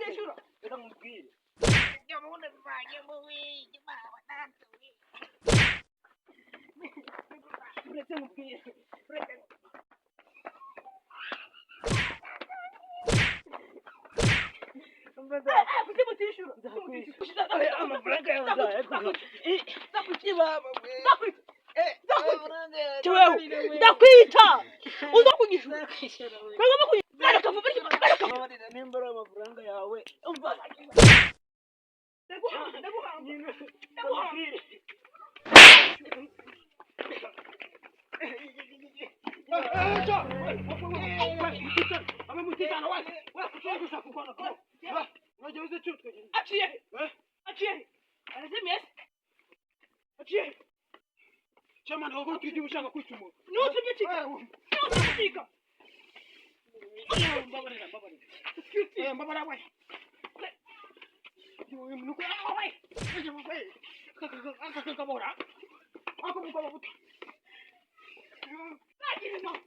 Kutishyura. Reka nkubwire. Uretse nkubwire. Uretse. Kuki mutishyura? Nzakwishyura. Amafaranga yawe nzayaguha. Ndakwica. Ndakwica. Ndakwica. Uza kunyishyura. Ntagomba kunyishyura. Reka vuba, reka vuba. Nimba ari amafaranga yawe, umva. Ndaguhamba, ndaguhamba. Ndaguhamba. Aciye he? Aciye he? Arazimiye se? Aciye he? Niwe utumye ucika. Niwe utumye ucika. Nagira inama.